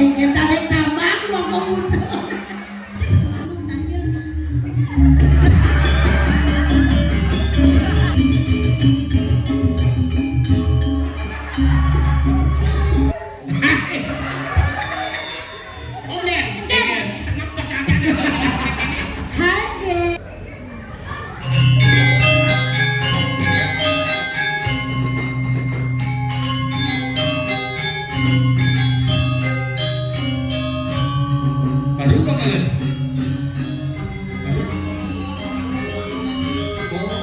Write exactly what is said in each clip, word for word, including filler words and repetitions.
Kita rek tambah lu apa muda. Oh, deh. Seneng pasangan. Hai, Dek. Baru kok, Mas? Baru? Oh.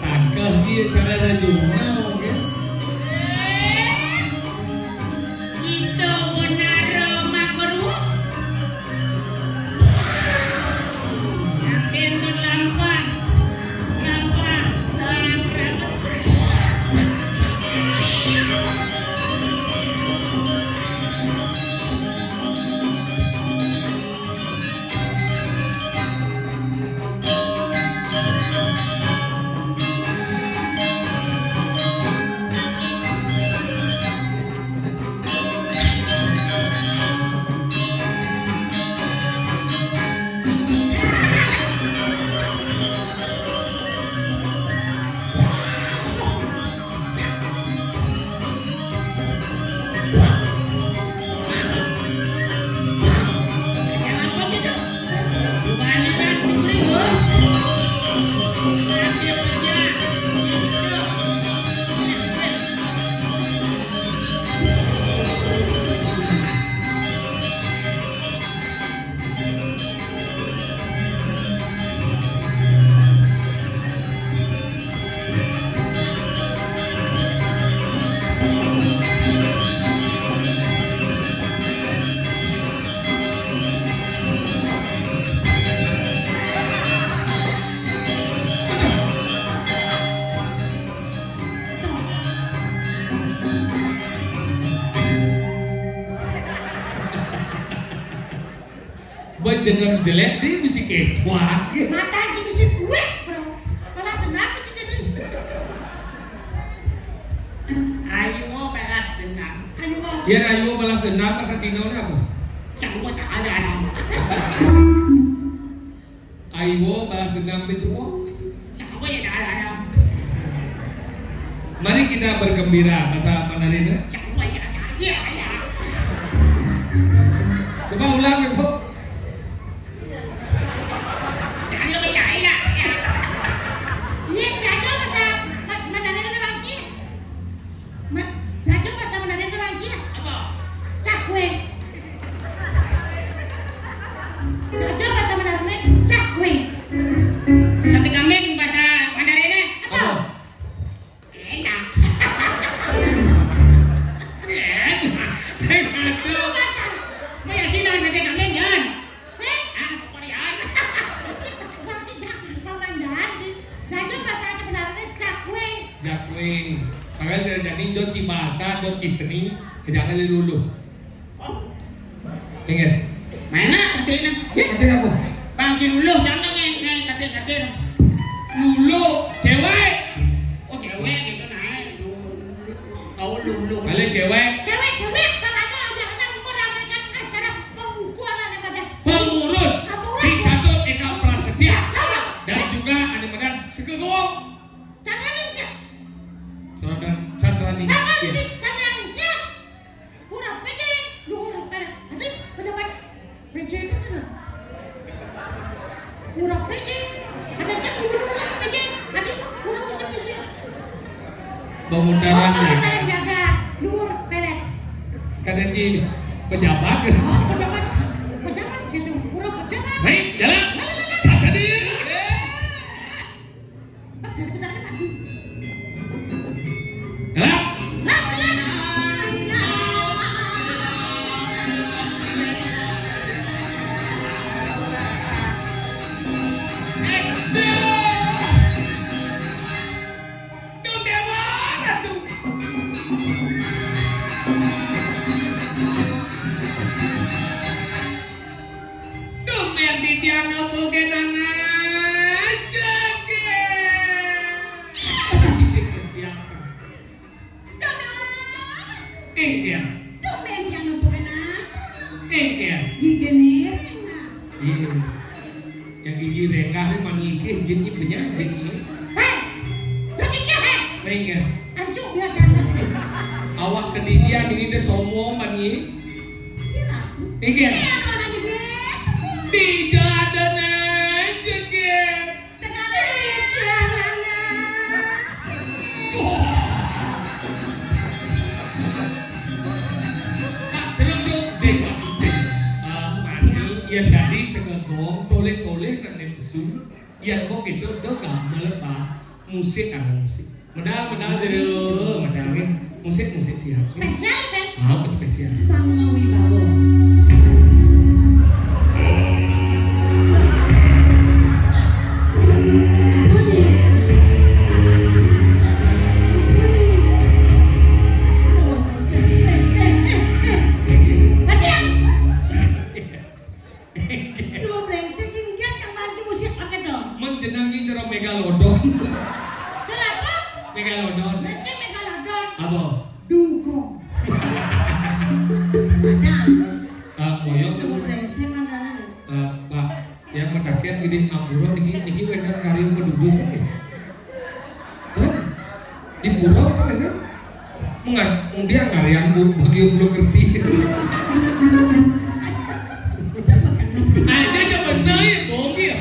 Takah dia cara rajuna, ya. Kita benar, Mak Guru. Makin terlampang, lampang, sangkrak. Buat jeneng jelek dia mesti kepo. Mata dia mesti buek, bro. Balas dendam mesti jadi. Ayo balas dendam. Ayo. Ya, ayo balas dendam, pasal Cina ini apa? Siapa tak ada nama. Ayo balas dendam ke cowok. Siapa yang tak ada nama? Mari kita bergembira, bahasa Mandarin, ya. Siapa yang tak ada nama? Coba ulang, Ibu. Jangan lupa cari lah. Iya, belajar bahasa Ma-, Mandarin lagi. Ma-, belajar bahasa Mandarin lagi. Apa? Cakwe. Belajar bahasa Mandarin, cakwe. Sate kambing bahasa Mandarinnya apa? Apa? Enak. Enak. Saya nggak tahu. Itu bahasa. Mau yakin dengan sate kambing, Jan? Sih? Ah, keperian. Sakit, Jan. Jangan, Jan. Belajar bahasa sebenarnya cakwe. Cakwe. Padahal dari tadi doci bahasa, doci seni, jangan luluh. Ingat. Mana katanya? Kata apa? Bang Ciluluh, jangan yang, yang kata sakit. Luluh, cewek. Oh, cewek gitu, nah. Tahu luluh. Kalau cewek? Cewek, cewek, makanya ada, ada meramaikan acara pembukuan yang ada. Pengurus. Pengurus. Dicatut Eka Prasetya. Apa? Dan juga ada Medan Segegong. Chandra Ningsih. Chandra, Chandra Ningsih. Sama seperti Chandra Ningsih. Kurang P J, luhur kanan. Nanti pejabat P J itu kan. Kurang P J, ada cek gubernur kan P J, nanti kurang bisa P J. Pemutaran. Oh, ya. Pemutaran jaga, luhur pelet. Kada di pejabat kan? Oh, pejabat. Titiang napa genana cekek. Siapa? Engke. Tumben tiang napa genana. Engke. Gigi rengah. Iya. Yang gigi rengah ini mani iki, jin ini punya, jin ini. Hei! Lagi dia, hei! Engke. Ancuk biasa. Awak kedidian ini deh sombong mani. Iya lah. Engke. Iya, kalau nanya gitu. Tidak ada nanya, Ger. Tekan aja, Lana. Kak, serem dong. Dek, dek. Ah, mani, ya jadi segegong, toleh-toleh nang nepesu. Yang kok itu, itu gamel, Pak. Musik, ah, musik. Medal, medal, dulu. Medal, ya. Musik, musik siap. Spesial, kan? Ah, spesial. Bang Mawi Bawo. Lu brengsek sing dia yang maju musik apa dong? Men jenengi cara megalodon. Cara apa? Megalodon. Mesin megalodon. Apa? Dugong. Ada. Ah, moyong. Lu brengsek kan, eh, Pak, yang mataken gede ampura niki, niki wénten karya pedudus nggih. Hah? Di pura apa wénten? Mengat, dia karya bu-, bagi belum ngerti. Aja aja bener ya, bohong ya.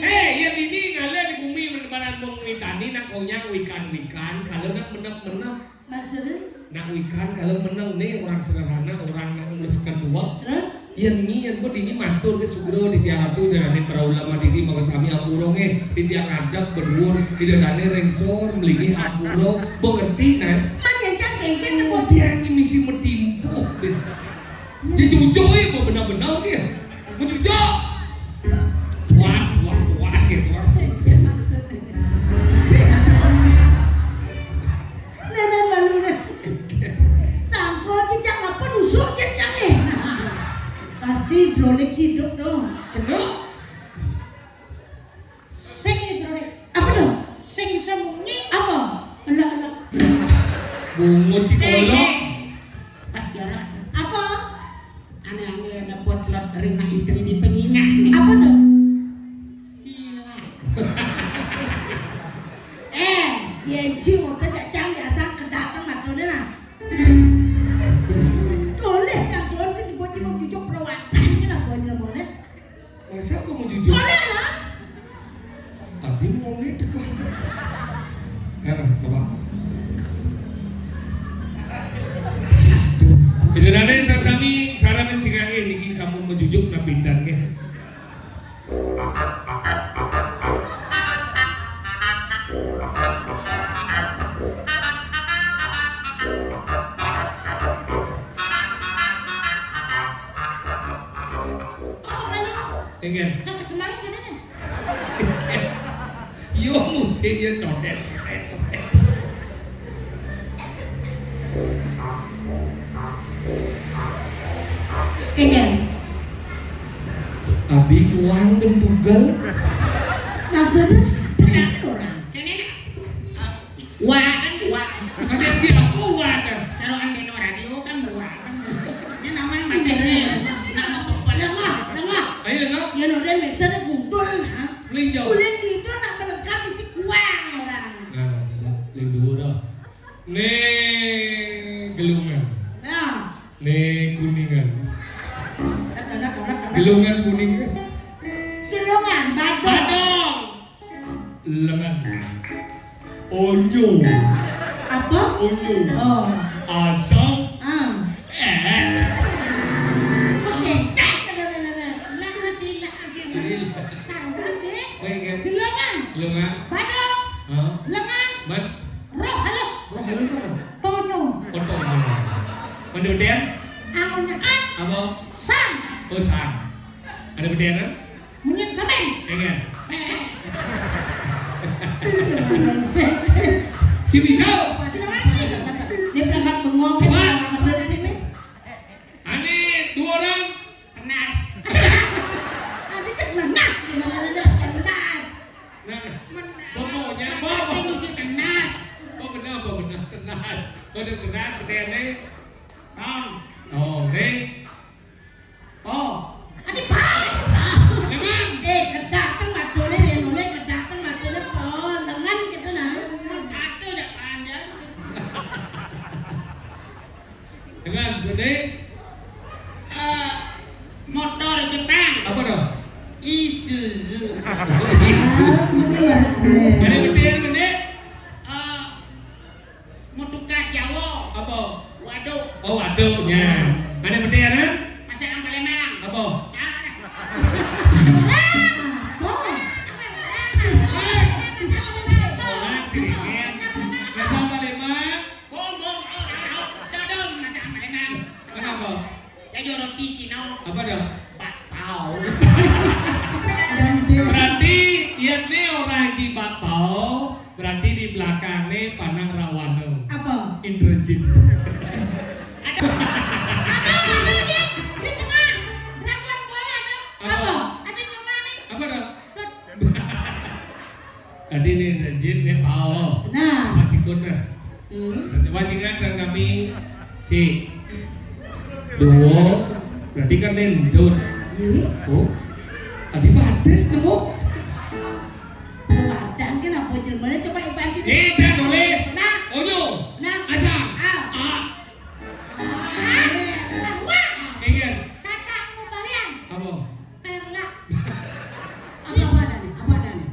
Eh, ya ini ngalir di bumi menebaran bumi tani nak konyang wikan-wikan, kalau nak menep-menep. Maksudnya? Nak wikan kalau meneng nih orang sederhana, orang nak nulis kedua. Terus? Yen ni, yen pun ini matur ke sugro di tiang ratu dan ane para ulama dini maka sami ampura nggih, di tiang ngadeg beduur, di dadane rengsor, mlingih ampura, mengerti nah. Man yang cang kengkeng nemu. Dia ini misi metimpuh deh. Dia jujur ya, mau benar-benar dia. Mau jujur. Wah, wah, wah, gitu. Iya, maksudnya. Nenek malu deh. Sangkol cicak apa nusuk cicak nih? Pasti dronik ciduk dong. Kenal? Sing dronik. Apa dong? Sing sembunyi apa? Enak-enak. Bungut si kolong. Pas jarak. Apa? Aneh-aneh ada potlot ring nak istri di pengingat nih. Apa tuh? Sila. Eh, Yenji udah cak cang biasa kedatang lah tuh nah. Tulis yang tuan sih dibuat cuma cucuk perawatan kan aku aja boleh. Masa aku mau jujur? Boleh lah. Tapi mau nih dekat. Nah, coba. Jadi nanti sami sarana sing nggih niki sampun menjujuk napi dan nggih. Enggak. Kan kesemari kan ada. Yo musik yo todet. Enggak. Abi kuang dan tugel. Maksudnya? Orang. Wah kan wah. Ada siapa wah kan? Kalau anu radio kan wah kan. Ini namanya materi. Nama pepel. Lengah, lengah. Ayo lengah. Ya no dan biasa ada kumpul nah. Beli jauh. Ulin itu nak melengkapi si kuang orang. Nah, nah, nah, nah. Beli dua dah. Nih gelungan. Nah. Nih kuningan. Gelungan kuning. Gelungan badong. Badong. Lengan. Onyo. Apa? Onyo. Oh. Asam. Ah. Eh. Oke. Lah mati lah. Salah deh. Baik, ya. Gelungan. Gelungan. Badong. Hah? Lengan. Bat. Roh halus. Roh halus apa? Tonyo. Oh, tonyo. Mandi beden? Amun nyekat. Apa? Sang. Oh, sang. Ada beden kan? Monyet kameng. Enggak. Eh, eh. Brengsek. Si bisa. Dia berangkat bengong. Apa? Apa sini? Ane dua orang. Panas. Ada kan Kok udah benar, gedene. Tong. Oh, oke. Oh. Ati, Pak. Lengan. Eh, kedah teng matune yen oleh kedah teng matune po, lengan gitu nah. Aduh, ya panjang. Dengan sini. Eh, motor Jepang. Apa dah? Isuzu. Ada betul, betul. Eh, Mutukat Jawa. Apa? Waduk. Oh, waduk, ya. Ada bendera? Masih yang Palembang. Apa? Ah. Orang Srigen. Masih yang Palembang. Bong, bong, oh, oh, oh. Dodong, masih yang Palembang. Kenapa? Jadi roti Cina. Apa dah? Bakpao. Berarti, ya, ini orang Haji Bakpao. Berarti di belakangnya panang rawano. Apa? Indrajit. Ada. Ada, ada, ada. Di tengah. Berapa bola tuh? Apa? Apa? Ada yang mana nih? Apa dah? Tadi nih, Indrajit, nih, Pao. Nah. Pak Cikut dah. Hmm. Coba cikan dan kami si duo. Berarti kan ini entut. Iya. Oh. Tadi batis tuh. Badan kan apa jelmane coba iban sini. Eh, dan boleh. Nah. Onyo. Nah. Asam. Ah. Ah. Ah. Wah. Iya. Kakak mau balian. Apa? Perla. Apa, apa ada nih? Apa ada nih?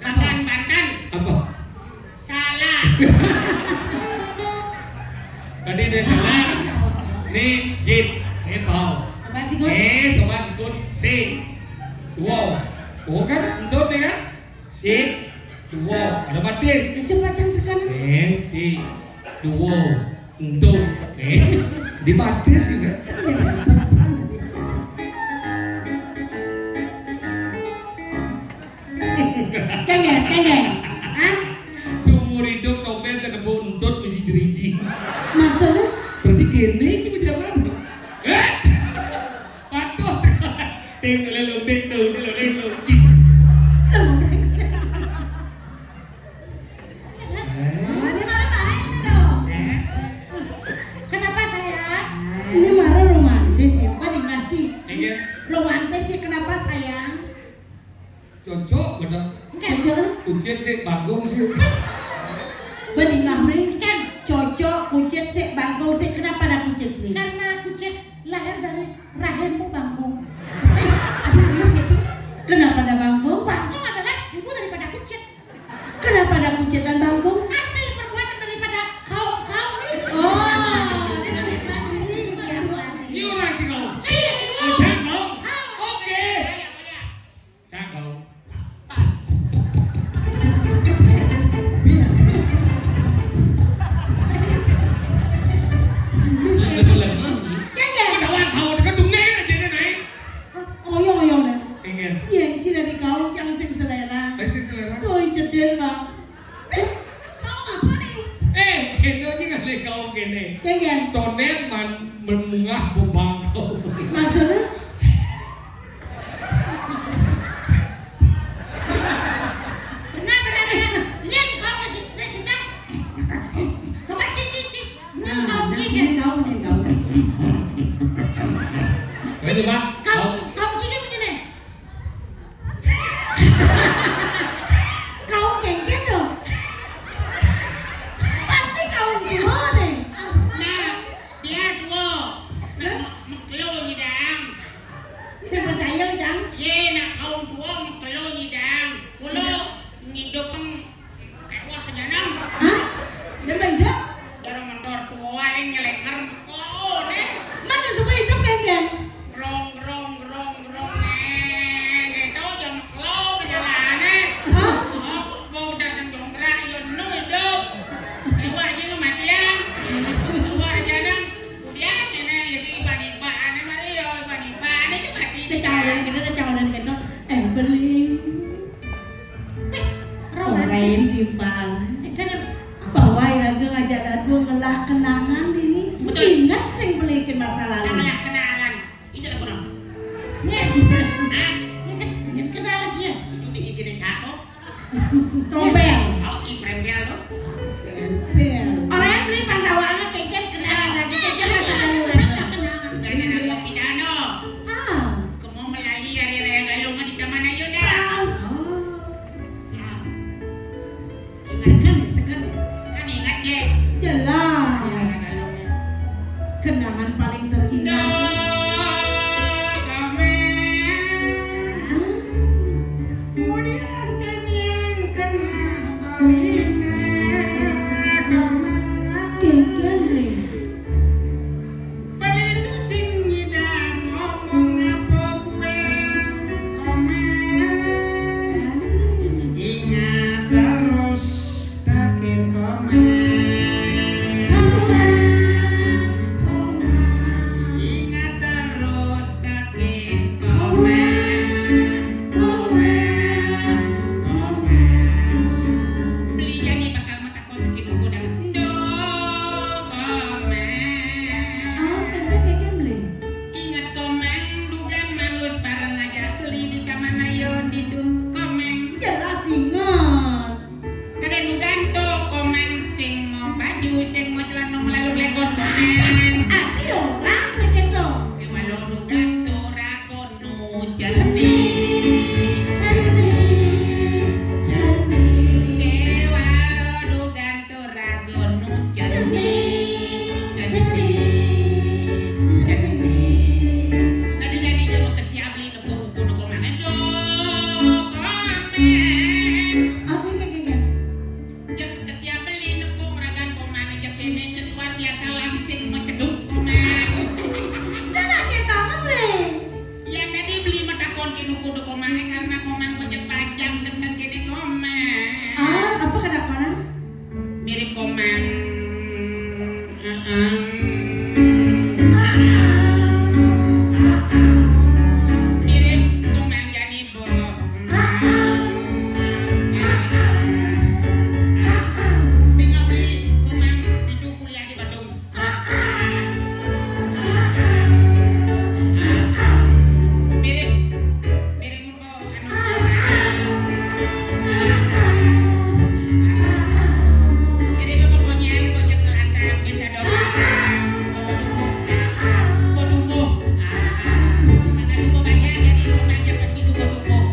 Apa? Bantan, Bantan. Apa? Salah. Tadi dia salah. Nih, Jit. Nih, Pau. Coba sikut. Nih, coba sikut. Si. Wow. Oh, kan? Entut nih, kan? Si. Wow. Ada batis. Coba cang sekarang. Nih, si. Duo. Entut. Eh, di batis sih, kan? Kengel, kengel. Hah? Seumur hidup Tompel ketemu entut mesti jerinjing. Maksudnya? Berarti kene iki pejalan. Eh? Waduh. Tim lelo, tim tuh, lelo, lelo. Loh, brengsek. Eh? Ini malah baik ini dong. Eh? Kenapa, sayang? Ini malah romantis ya, Pak, dikasih. Iya. Romantis ya, kenapa, sayang? Cocok, bener. Enggak. Cocok. Kucit sih, bagong sih. Bening lah, Ming. Kan cocok, kucit sih, bagong sih. Kenapa ada kucit, Ming? Karena kucit lahir dari rahimmu, bagong. Ada anak gitu. Kenapa ada bagong? Bagong adalah ibu daripada kucit. Kenapa ada kucit dan bagong? Hasil perbuatan daripada kaum-kaum itu. Oh. Iya, orang sih kau. Iya. Oh, jangan kau. Oke. Cakep. Pas. Iya. Iya, iya. Ada orang kau dekat dungeng aja deh, naik. Oyong-oyong deh. Pengen. Iya, cina di kau yang sing selera. Eh, sing selera. Tuh, cedil, Bang. Eh, kau apa nih? Eh, kene iki ngalih kau kene. Kengen. Tonet man menungah bebangkau. Maksudnya? Benar, benar, benar. Lihat kau masih, masih tak. Coba cik, cik, cik. Nah, kau nah, cik, ini ya. Kau, ini kau. Ayo, Pak. Kau, kau. Cik, kau cik begini. Kau kengken dong. Pasti kau dua deh. Nah, biar dua. Nah, hah? Mekelo nyidang. Saya percaya, Jang. Ye, nak kau dua mekelo nyidang. Kulo ngidup peng Kayak wah, janang. Hah? Jangan hidup? Jangan motor tua yang nyelenger. Oh, nih. Mana supaya hidup, Kengen? Gerong, gerong, gerong, gerong, neng. Itu jam lo perjalanan, eh. Hah? Oh, mau udah senjongkrak, yo, nu hidup. Kayak wah, aja lu mati, ya. Kayak wah, janang. Kemudian, ini, ya, si iban-iban, ini, mari, yo, iban-iban, ini mati. Udah cawanan kita, udah cawanan kita. Eh, beli. Eh, romantis. Orang timpal. Eh, kan bahwa iraga ngajak dadua ngelah kenangan ini. Betul. Ingat sing belikin masa lalu. Ngelah kenangan. Itu lah kurang. Nih. Hah? Ini kan, ini kenal lagi ya. Itu di gigi siapa? Tompel. Oh, i prempel tuh. Prempel. Orang Cenik, cenik, cenik. Déwa loro gantung ragunu. Cenik, cenik, cenik. Nah, jadi jam kesiap beli nepung kudu komangan dong. Komangan. Oke, oke, oke, oke. Jek kesiap beli nepung ragan komane jek kene jek luar biasa langsing maceduk komang. Kan aja tangan, Bre. Ya tadi beli matakon kinu kudu komane karena komang bocet bajang tentang kene komang. Ah, apa kena komang? Mirip komang. Heeh. Mirip komang jani Bo. Tinggal beli komang itu kuliah di Bandung. Mirip, mirip muka anu. Jadi pokoknya bocah telantar bisa dong. Bodoh. Bodoh. Karena suka banyak jadi komang jek pasti suka dukung.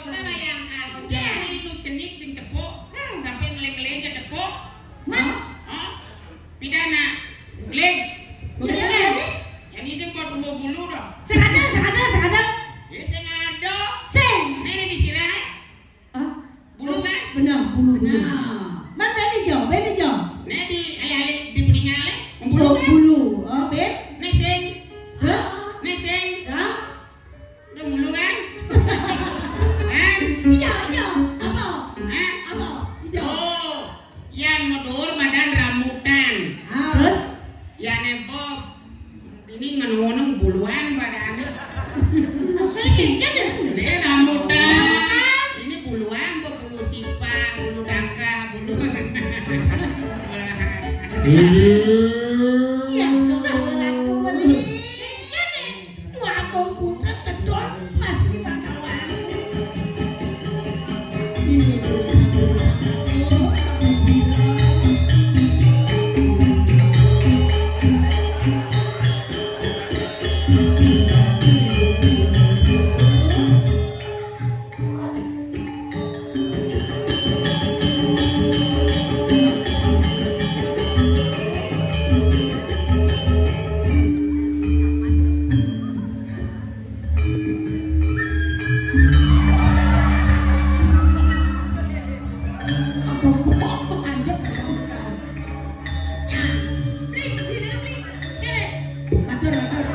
Coba bayangkan, beli nu cenik sing tepuk, sampai ngeling-ngeling ke tepuk. Hah? Pidana. Ngeling. Yang isin buat tumbuh bulu dong. Sing ada, sing ada, sing ada. Ya, sing ada. Sing. Ini, ini disirai. Hah? Bulu kan? Benar, bulu, bulu. Nah. Man beni jo, beni jo. Nek di alih-alih di peningal, eh, membulu kan? Bulu. Oh, ben. Neseng. Hah? Neseng. Hah? Udah mulu kan? Kan? Iya, iya. Apa? Hah? Apa? Iya. Oh, yang ngedur badan rambutan. Ah. Terus? Yang nempel ini ngenung-ngenung buluan badannya. Masih ingat ya? Dia rambutan. Ini buluan, kok bulu sipang, bulu dangka, bulu. Iya, dong, aku beli. Ini dua komputer kedon masih bakalan. Ini tuh. Apa kok anjir? Beli, beli, beli. Kene. Matur, matur.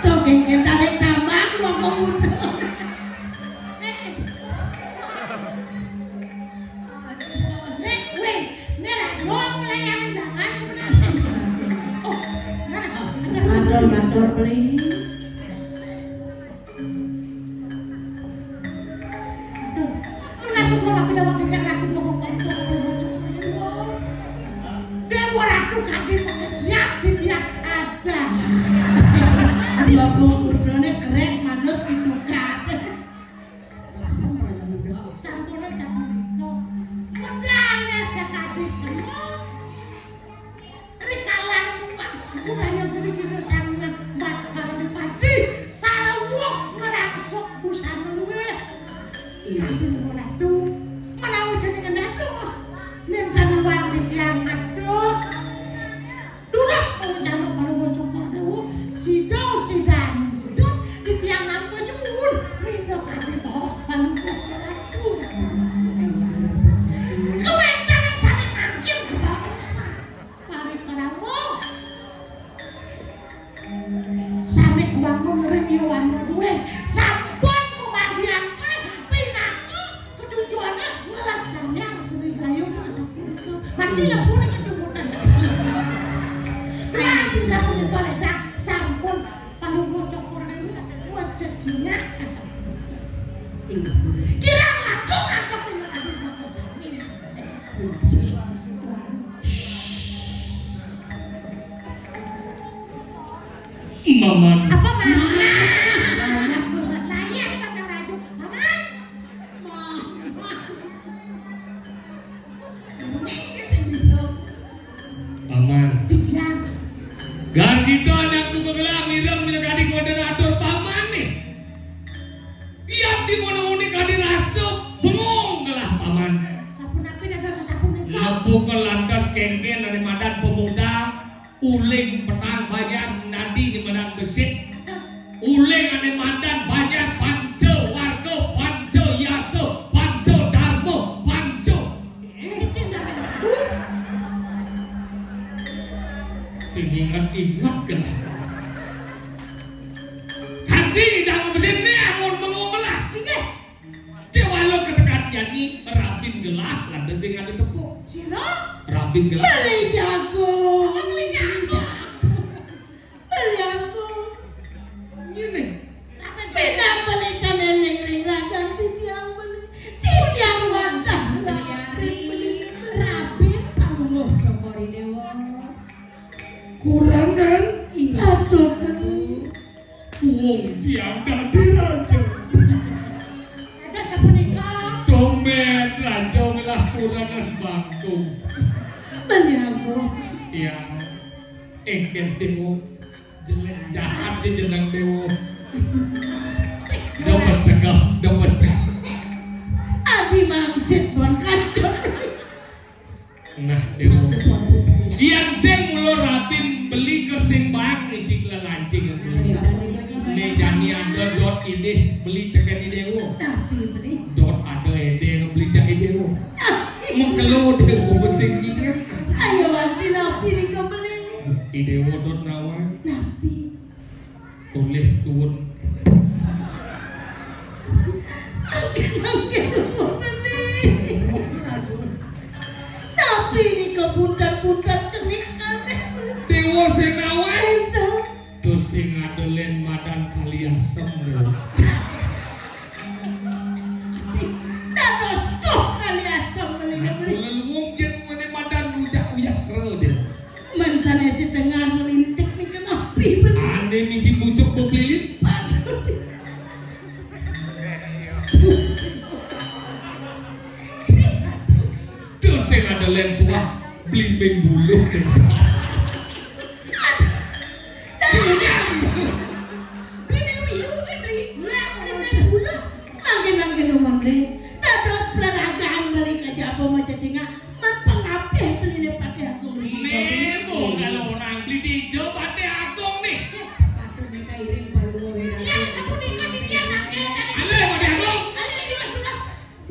Tuh, geng, geng, tarik tambang, ngomong muda. Weh, weh, ini radio mulai yang jangan. Oh, mana? Matur, matur, beli. Aduh, lu langsung mau rapi dawang dicak rapi dua kok itu kalau bocor. Dia mau rapi kaki pakai siap di dia ada. Aduh, langsung berani keren manus ditukar. Samponan sapunika. Medalnya sekali semua. Rikalan muka budaya guru kina sangan Mas Kardi Padi sarawuh ngerangsuk busana luwih. Iya. Aduh, ratu, menawi jenengan dados ninten wangi yang aduh. Durus pun jamak kalau bocor kau sida sidaning sida titiang nampa nyuwun minta kami baos panutup ratu. Kewéntenan sané mangkin kebaosan. Parikrama sané wangun ring Yowana Duwé sampun mamagiaken pinaka ketujuané nglestariang seni Gayo sapunika. Mati lepune keturunan. Lan sapunika ledang sampun Palungguh Cokor Dewa wajah jinak. Inggih, Bunda. Kirang langkung antuk pinakados makasami. Maman. Apa, Maman? Maman. Di mana unik adi rasa bengong gelah paman. Sapunapi dados sasapunika? Lebu ke lantas kengken ane madan pemuda, uling petang banjar nadi di madan besik. Uling ane madan banjar panca warga, panca yasa, panca dharma, panca. Sing inget-inget gelah. Hati idang besik ni amun bengong gelah. Inggih. Dewala ketekan jani rabin gelah, lantas sing ada tepuk. Sira? Rabin gelah. Beli jagung. Beli jagung. Beli aku. Ngene. Pinang beli kanening ring ragan titiang beli. Titiang wadah. Beli ari. Rabin palungguh Cokor I Dewa. Kurangan. Iya. Aduh, beli. Wong tiang dadi raja. Ada sesenika. Domet raja ngelah kurangan bangku. Beli aku. Iya. Engken Dewa. Jelek jahat di jeneng Dewa. Dopes tegah, dopes tegah. Adi mangsit bon kancur. Nah, Dewa. Yan sing mula rabin beli kersing bang isi lelancing. Ne jani ada dot idih beli teken I Dewa. Tapi beli. Dot ada ede beli jak I Dewa. Mengkelo Dewa besing ingat. Saya wanti napi nika beli. I Dewa dot nawang. Napi? Tulih tuun. Mangke-mangke nuwun, Ning. Tapi nika punten-punten cenik kalih. Dewa Senawan. Enten. Terus sing ada len madan kali asem, lho. Dados tuh kali asem, Ning. Nah, kula luwung yen ngene madan rujak uyah sera, Ning. Men sanés dengar nglintik niki napi bener? Ane misi pucuk beblilit. Terus sing ada len tuah blimbing buluh. Blimbing buluh, blimbing buluh. Mangke-mangke nuwun, Ning. Dados praragaan beli kajaba macacingak. Man pangapih beli patih agung niki. Nemo kalau orang beli tijo patih agung nih. Ya, sepatutnya kairing paluwuhe. Ya, sapunika titiang nangkil. Halo, patih agung. Halo, iya, sulas.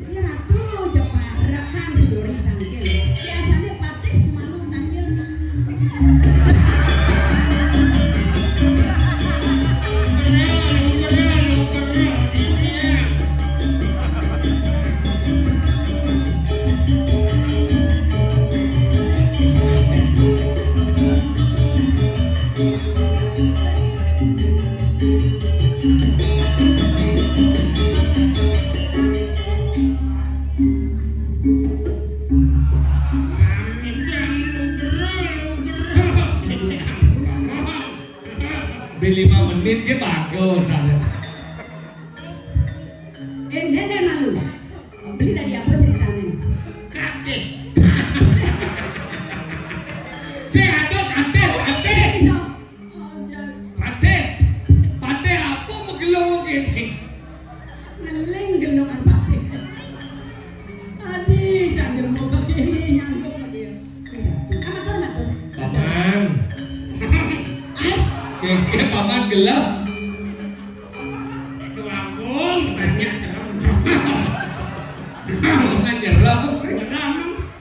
Ya, aduh, jeparekan segori tangkil. Biasanya patih semalu nangkil. Be lima menit ge bagus ada. Eh, nene malu. Beli tadi apa ceritanya? Kakek. Saya ada kakek, kakek. Patih, patih apa megelung kene? Ngeling gelungan patih. Adi, cangger moga kene nyanggup dia. Iya. Amat hormat tuh. Paman. Ais. Keke paman gelem. Aduh, Agung, banyak serem. Paman nyerem. Nyerem.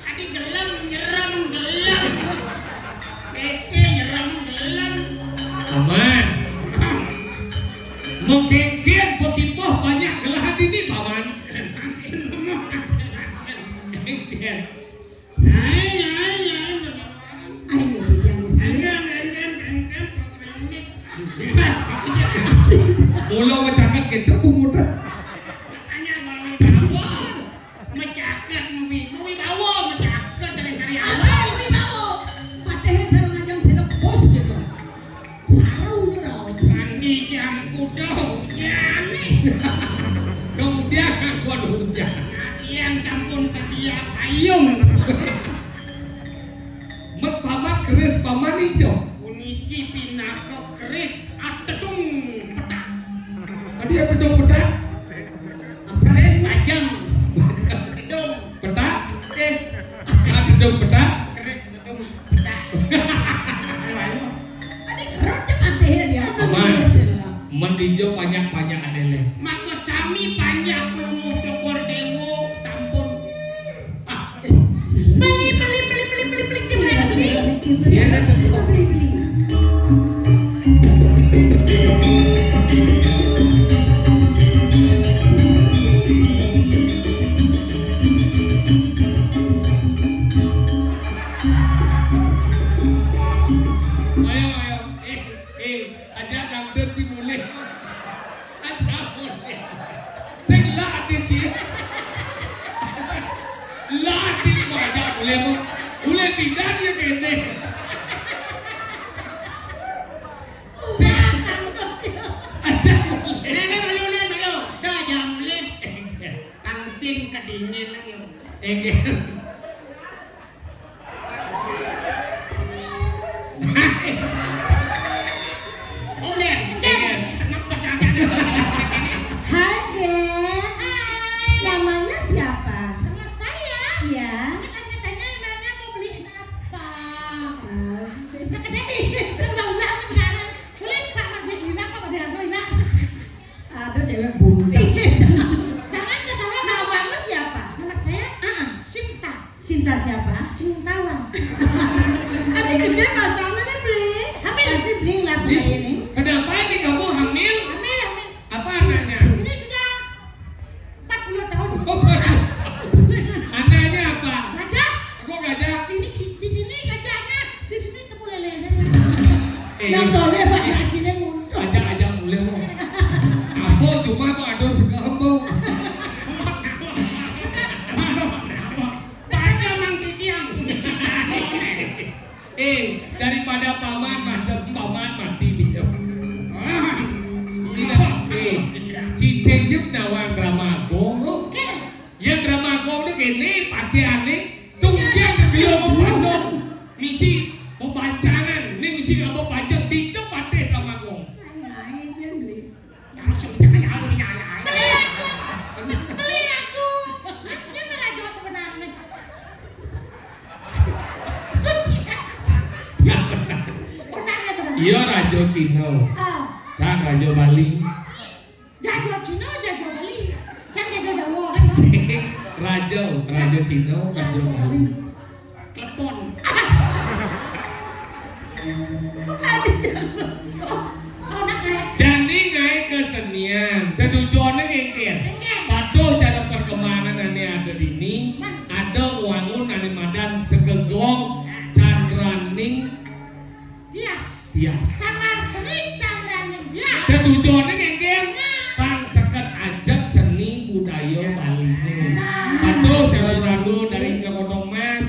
Adi gelem, nyerem, gelem. Bete nyerem, gelem. Paman. Mengkengken bekipoh banyak gelah dini, Paman. Kengken. Ai, ai, ai, ai. Ai, ya, Bujang Gusti. Kengken, kengken, kengken, pengkrinik. Mula macaket kita, Bu Muda. Makanya kalau tawon. Mecaket memi-, mewibawa, mecaket dari sariawan. Apa mewibawa? Patih sareng ajeng silebus gitu. Sarung jero. Sandi jam kuda hujan. Kemudian aku ada hujan. Nah, yang sampun sedia payung. Met paman keris paman ijo. Puniki pinaka keris atedung petak. Tadi atedung petak? Ijo banyak-banyak adele. Maka sami panjak pelemu cokor dewo sampun. Ah, beli, beli, beli, beli, beli, beli, beli, beli. Iya, kan? Beli, beli. Ayo, ayo. Eh, eh, aja dangdut dimulih. Aja mulih. Sing latih dia. Latih aja mulih, mau. Mulih pindah dia kene. Sing aja mulih. Ini, ini, malu, ini, malu. Dah, aja mulih. Tang sing kedingin lagi. Enggak. Udah, senang pas ada. Hai, Gek. Hai. Namanya siapa? Nama saya? Iya. Tanya-tanya emangnya mau beli apa? Ah. Nah, kedai, udah, udah, sekarang. Sulit, Pak, Mas, beli apa, pada apa, Pak? Ada cewek bunting. Jangan ketawa, namamu siapa? Nama saya Ah, Sinta. Sinta siapa? Singkawan. Tapi gede pasangan nih, Bling. Hamil. Pasti Bling lah, Bling ini. Kenapa ini kamu hamil? Hamil, hamil. Apa anaknya? Ini sudah empat puluh tahun. Oh, empat puluh. Anaknya apa? Gajah. Kok gajah? Ini di, di sini gajahnya, di sini kepala lelenya. Eh, Nah, boleh, Pak, eh, ngajinya mundur. Ajak-ajak mulai, mau. Apa cuma mau ada segala, mau. Pakai mangkikiang. Eh, daripada paman, madem paman mati dia. Ah, tidak. Eh, si Senjuk nawang drama agung, lo. Yang drama agung itu kene, pakaiannya, tunggian dia mau misi, mau bancangan, ini misi apa bancang, tincuk patih drama agung. Beli aku. Beli aku. Ini raja sebenarnya. Suci. Ya, benar. Benar ya, benar. Iya, raja Cina. Ah. Sang raja Bali. Raja Cina, raja Bali. Kan raja Jawa, kan? Raja, raja Cina, raja Bali. Klepon. Aduh, jangan. Oh, oh, nak, nak. Jani ngae kesenian, tetujuane ngengker. Ngengker. Patuh cara perkembangan ane ada dini, Man. Ada wangun ane madan segegong candraning Tias. Tias. Sanggar seni candraning tias. Tetujuane ngengker, Nah. Pang seket ajeg seni budaya Baline. Nah. Patuh sewu ragu dari Kota Mas.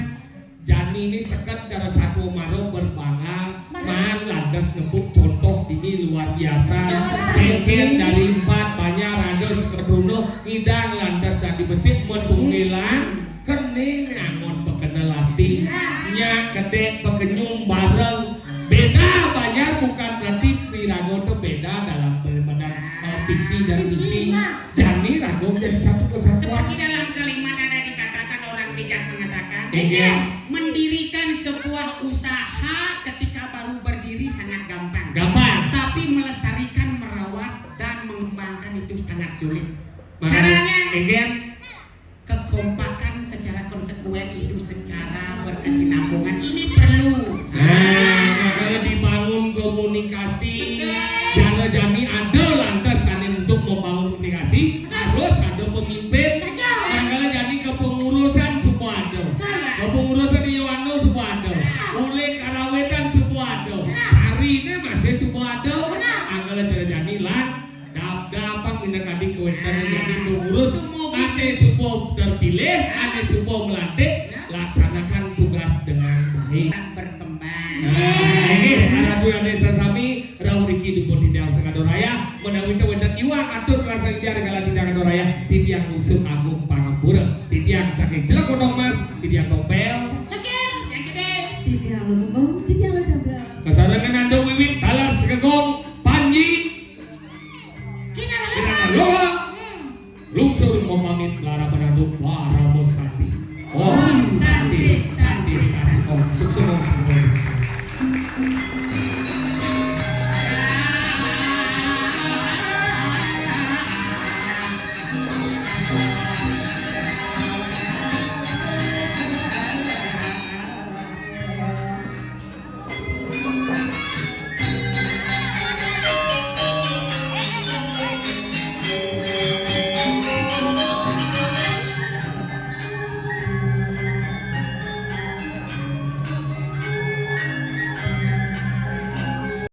Jani ini seket cara satu maro berbangga. Mana? Man lantas ngebuk contoh ini luar biasa. Nah. Ngengker dari empat banyak ratus keduno ngidang lantas dadi besik mentunggilan. Kene ngangon pekenel ati, Nah. Nyak kedek pekenyum bareng. Beda banjar bukan berarti pirago tu beda dalam perbedaan, eh, visi dan Visi, misi. Nah. Jani rago jadi satu kesatuan. Seperti dalam kalimat ada dikatakan, orang bijak mengatakan, Iya. Mendirikan sebuah usaha ketika baru berdiri sangat gampang. Gampang. Tapi melestarikan, merawat, dan mengembangkan itu sangat sulit. Makanya, Caranya, Egen, kekompakan secara konsekuen itu secara berkesinambungan ini perlu. Nah, makanya dibangun komunikasi. Betul. Cara jani ada lantas ane untuk membangun komunikasi, Betul. Harus ada pemimpin. Setuju. Makanya jani kepengurusan semua ada. Betul. Kepengurusan di Yoano semua ada. Betul. Oleh karawetan semua ada. Betul. Hari ini masih semua ada. Betul. Angkala cara jani lan Dap-, dapat minta kadi kewenten Nah. Jadi pengurus Semua ate supo terpilih, ate supo melantik, Ya. Laksanakan tugas dengan baik. Berkembang. Nah, ini aratu ane sasami, rauh niki dipun titiang sakado raya, menawi wenten iwang atur rasa ijar kala titiang sakado raya, titiang ngusung agung pangampura, titiang saking Jelek Godong Mas, titiang Tompel. Sugih, yang gede. Titiang Lembong, titiang Lejabel. Kasarengan ando wiwit taler segegong, Panji, Kinaloha. Kinaloha. Hmm. Lungsur mapamit larapan anu Parama Santi. Om Santi, Santi, Santi. Om Suksma.